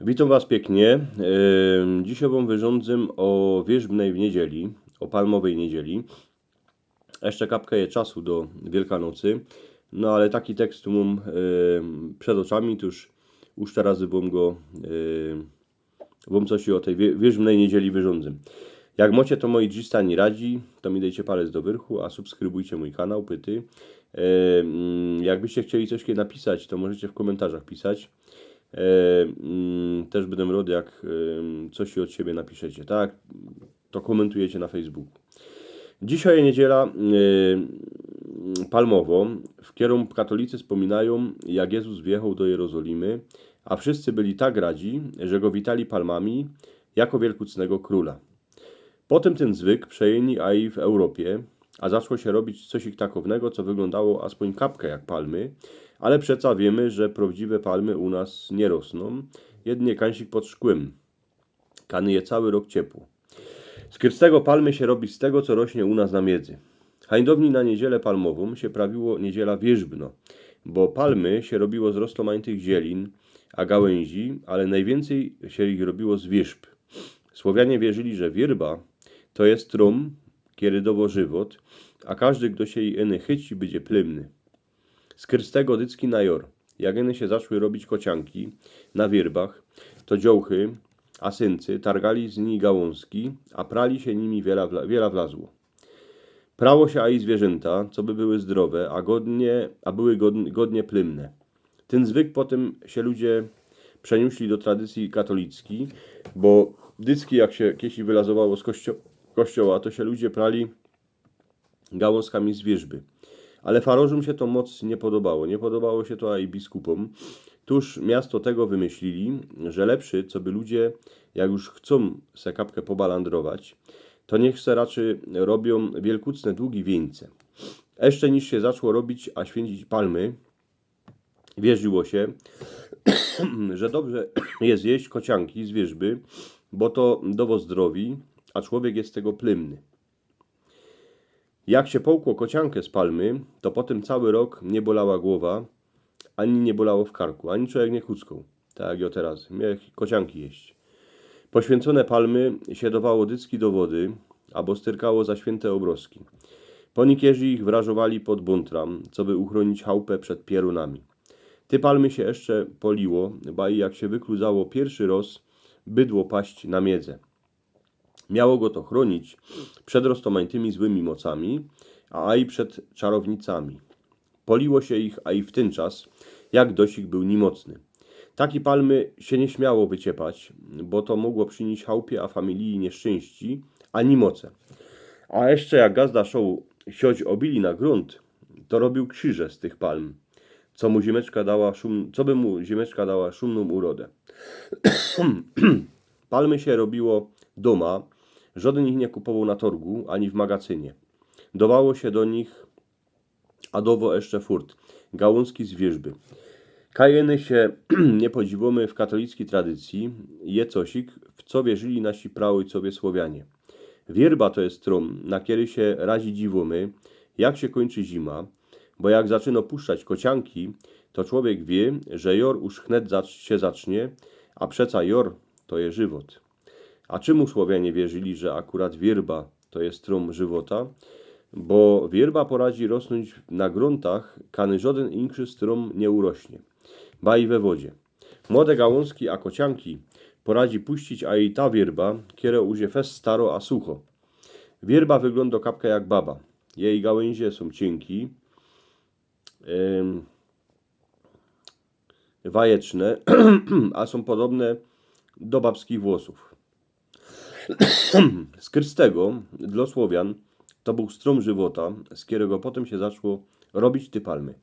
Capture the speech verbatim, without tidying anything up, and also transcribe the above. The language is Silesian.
Witōm was piyknie. Ym, dzisiej wōm wyrządzym ô wierzbnej niedzieli, ô palmowej niedzieli. Jeszcze kapka je czasu do Wielkanocy, no ale taki tekst mōm, ym, przed ôczami, tōż już teroz wōm go, ym, wōm coś ô tyj wie-, wierzbnej niedzieli wyrządzym. Jak mocie to moi drzistani radzi, to mi dejcie palec do wyrchu, a subskrybujcie mōj kanał, pyty. Ym, jakbyście chcieli coś napisać, to możecie w kōmentarzach pisać. E, mm, też bydã rod, jak, ym, coś ô siebie napiszecie, tak? To kōmentujecie na Facebooku. Dzisiej niedziela, y, palmowŏ, w kerōm katolicy spōminajōm, jak Jezus wjechoł do Jerozolimy, a wszyscy byli tak radzi, że go witali palmami jako wielkucnego króla. Potym tyn zwyk przejęli aj w Europie, a zaczło sie robić coś takownego, co wyglōndało aspōń kapka jak palmy, ale przeca wiymy, że prŏwdziwe palmy u nas niy rosnōm, jedynie kansik pod szkłym, kany je cały rok ciepło. Skyrz tego palmy sie robi z tego, co rośnie u nas na miedzy. Hańdowni na niedzielã palmowōm sie prawiło niedziela wierzbnŏ, bo palmy sie robiło z roztōmańtych zielin a gałynzi, ale nojwiyncyj sie ich robiło z wierzb. Słowianie wierzyli, że wierba to je strōm, kery dŏwŏ żywot, a kożdy, kto sie ji iny chyci, bydzie plymny. Skyrz tego dycki na jŏr, jak iny sie zaczły robić kocianki na wierbach, to dziołchy, a syncy targali z nij gałōnzki, a prali sie nimi wiela wla-, wiela wlazło. Prało sie aj zwiyrzynta, coby były zdrowe, a godnie, a były godn-, godnie plymne. Tyn zwyk potym sie ludzie przeniōsli do tradycyje katolickij, bo dycki, jak sie kejsi wylazowało z kościo-, kościoła, to sie ludzie prali gałōnzkami z wierzby. Ale farożōm sie to moc niy podobało. Niy podobało sie to aj biskupōm. Tōż miasto tego wymyślili, że lepszy, coby ludzie, jak już chcōm se kapka pobalandrować, to niych se raczy robiōm wielkucne długi wieńce. Jeszcze niż sie zaczło robić a świyncić palmy, wierziło sie, że dobrze je jeść kocianki z wierzby, bo to dŏwŏ zdrowi, a człowiek je z tego plymny. Jak sie połkło kociankã z palmy, to potym cały rok niy bolała gowa, ani niy bolało w karku, ani człowiek niy kuckoł, tak jak jŏ teroz, mioł kocianki jeść. Poświynczōne palmy sie dŏwało dycki do wody, abo styrkało za świynte ôbrozki. Pōnikierzy ich wrażowali pod bōntra, coby uchrōnić chałpã przed pierōnami. Te palmy sie jeszcze poliło, baj jak sie wykludzało piyrszy roz bydło paść na miedze. Miało go to chrōnić przed roztōmańtymi złymi mocami, a aj przed czarownicami. Poliło sie ich aj w tyn czas, jak dosik bōł nimocny. Taki palmy sie niy śmiało wyciepać, bo to mogło prziniyś chałpie a familiji nieszczyńści, a nimoce. A jeszcze jak gazda szoł sioć ôbili na grōnt, to robiōł krziże z tych palm, co mu ziymeczka dała szum-, coby mu ziymeczka dała szumnōm urodã. Palmy sie robiło dōma, żŏdyn ich niy kupowoł na torgu ani w magacynie. Dŏwało sie do nich, a dŏwŏ jeszcze furt, gałōnzki z wierzby. Kaj iny sie niy podziwōmy, w katolickij tradycyji je cosik, w co wierzyli nasi praôjcowie Słowianie. Wierba to je strōm, na kery sie razi dziwōmy, jak sie kōńczy zima, bo jak zaczynŏ puszczać kocianki, to człowiek wiy, że jŏr już wnet zac-, sie zacznie, a przeca jŏr to je żywot. A czymu Słowianie wierzyli, że akurat wierba to je strōm żywota? Bo wierba poradzi rosnōńć na grōntach, kany żŏdyn inkszy strōm niy urośnie, baj we wodzie. Młode gałōnzki a kocianki poradzi puścić, a i ta wierba, kero już je fest staro a sucho. Wierba wyglōndŏ kapka jak baba. Jeji gałynzie sōm ciynki, ym, wajeczne, a sōm podobne do babskich włosōw. Skyrz tego, dlŏ Słowian to bōł strōm żywota, z kerego potym sie zaczło robić te palmy.